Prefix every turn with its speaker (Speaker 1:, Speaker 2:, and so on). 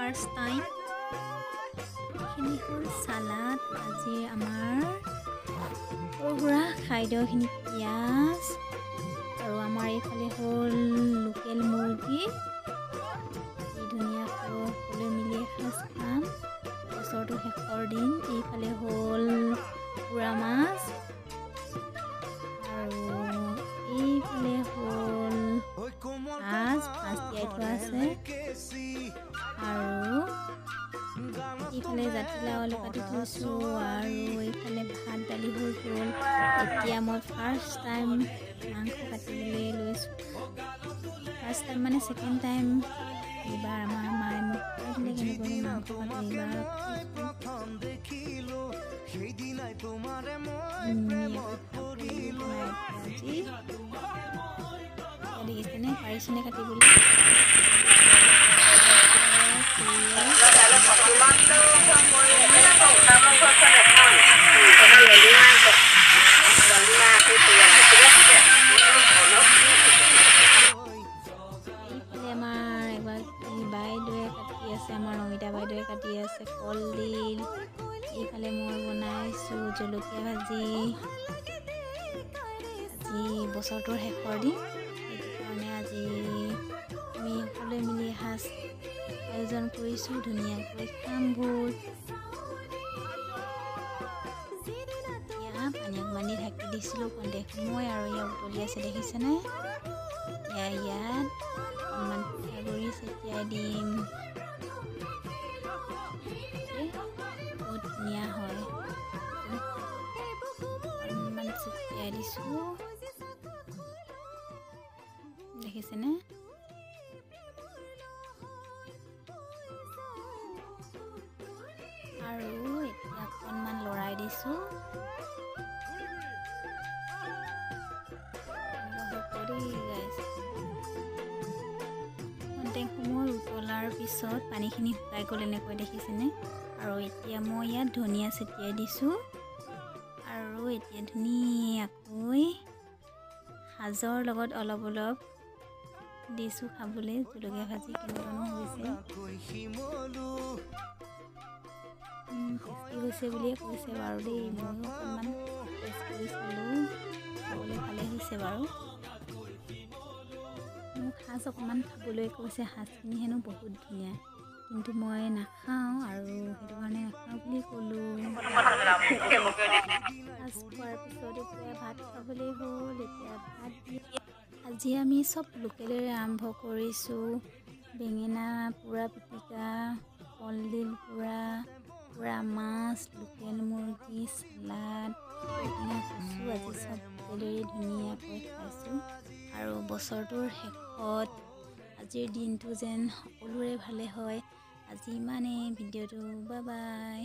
Speaker 1: First time. এইখিনি হ'ল salad. আজি আমাৰ সৰু সুৰা খাদ্যখিনি পিঁয়াজ আৰু আমাৰ এইফালে হ'ল লোকেল মুৰ্গী। ধুনীয়াকৈ সকলোৱে মিলি এসাঁজ খাম, বছৰটোৰ শেষৰ দিন। এইফালে হ'ল পোৰা মাছ আৰু এইফালে হ'ল মাছ, মাছ তিয়াই থোৱা আছে। আৰু এইফালে জাতিলাও আলু কাটি থৈছোঁ আৰু এইফালে ভাত দালি হৈ গ'ল। এতিয়া মই ফাৰ্ষ্ট টাইম মাংস কাটিবলৈ লৈছোঁ। ফাৰ্ষ্ট টাইম মানে ছেকেণ্ড টাইম। এইবাৰ আমাৰ মায়ে মোক শিকাই দিলে কেনেকৈ মাংস কাটো। এইবাৰ আজি দেখিছেনে, পাৰিছেনে কাটিবলৈ? এইফালে আমাৰ এগৰাকী বাইদেৱে কাটি আছে, আমাৰ ৰঙিতা বাইদেৱে কাটি আছে কলডিল। এইফালে মই বনাইছোঁ জলকীয়া ভাজি। আজি বছৰটোৰ শেষৰ দিন, সেইটো কাৰণে আজি আমি সকলোৱে মিলি এসাঁজ আয়োজন কৰিছোঁ, ধুনীয়াকৈ খাম ভোজ। এতিয়া পানী অকণমান দি ঢাকি দিছিলোঁ খন্তেক সময় আৰু এয়া উতলি আছে, দেখিছেনে? এতিয়া ইয়াত অকণমান পিঠাগুড়ি ছটিয়াই দিম, বহুত ধুনীয়া হয়। অকণমান ছটিয়াই দিছোঁ, দেখিছেনে? আৰু এতিয়া অকণমান লৰাই দিছোঁ। খন্তেক সময় উতলাৰ পিছত পানীখিনি শুকাই গ'ল এনেকৈ, দেখিছেনে? আৰু এতিয়া মই ইয়াত ধনিয়া ছটিয়াই দিছোঁ। আৰু এতিয়া ধুনীয়াকৈ সাজৰ লগত অলপ অলপ দিছোঁ খাবলৈ। জলকীয়া ভাজি কেনেকুৱানো হৈছে, টেষ্টি হৈছে বুলিয়ে কৈছে বাৰু দেই। ময়ো অকণমান টেষ্ট কৰি চালোঁ, খাবলৈ ভালেই হৈছে বাৰু। মোক সাজ অকণমান খাবলৈ কৈছে, সাজখিনি হেনো বহুত ধুনীয়া, কিন্তু মই নাখাওঁ আৰু সেইটো কাৰণে নাখাওঁ বুলি ক'লোঁ। সাজ খোৱাৰ পিছত এতিয়া ভাত খাবলৈ হ'ল। এতিয়া ভাত আজি আমি চব লোকেলেৰে আৰম্ভ কৰিছোঁ। বেঙেনা পোৰা পিটিকা, কলডিল পোৰা, পোৰা মাছ, লোকেল মুৰ্গী, চালাড, টেঙা কচু, আজি চব লোকেলেৰে ধুনীয়াকৈ খাইছোঁ। আৰু বছৰটোৰ শেষত আজিৰ দিনটো যেন সকলোৰে ভালে হয়। আজি ইমানেই ভিডিঅ'টো, বাই বাই।